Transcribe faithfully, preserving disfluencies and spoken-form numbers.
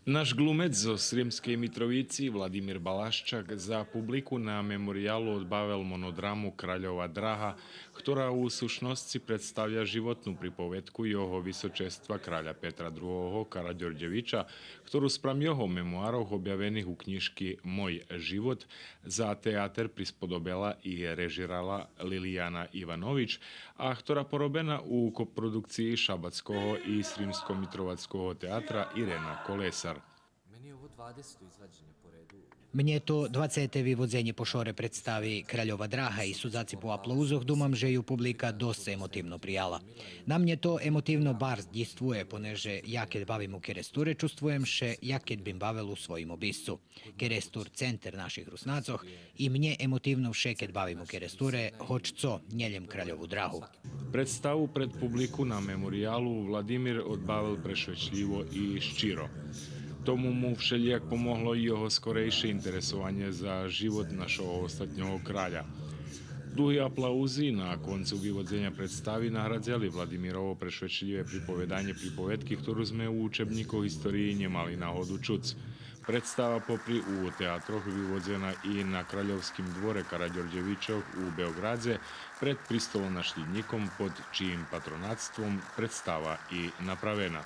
Наш глумец зоз Сримскей Митровици Владимир Балашчак за публику на Мемориялу одбавел монодраму Кральова драга, хтора у сущносци представя животну приповедку Його Височества краля Петра Другого Карадьордьовича, хтору спрам його мемоарох обявених у кнїжки Мой живот за театер присподобела и режирала Лилияна Иванович, а хтора поробена у копродукциї Шабатского и Сримско-Митровацкого театра Ирена Колесар. Meni je ovo dvadeseto izvođenje po redu. Мнє то двацете виводзенє по шоре представи Кральова драга и судзаци по аплаузох, думам же ю публика досц емотивно прияла. На мнє то емотивно барз дїйствує, понеже я кед бавим у Керестуре, чувствуєм ше як кед бим бавел у своїм обисцу. Керестур центер наших Руснацох и мнє емотивно вше кед бавим у Керестуре, гоч цо, нє лєм Кральову драгу. Представу пред публику на Мемориялу Владимир одбавел прешвечлїво и щиро. Тому му вшелїяк помогло и його скорейше интересованє за живот нашого остатнього краля. Дуги аплаузи на концу виводзеня представи наградзели Владимирово прешвечлїве приповеданє приповедки, хтору зме у учебнїкох историї нє мали нагоду чуц. Представа попри у театрох виводзена и на Кральовским дворе Карадьордьовичох у Беоґрадзе пред престолонашлїднїком, под чиїм патронатством представа и направена.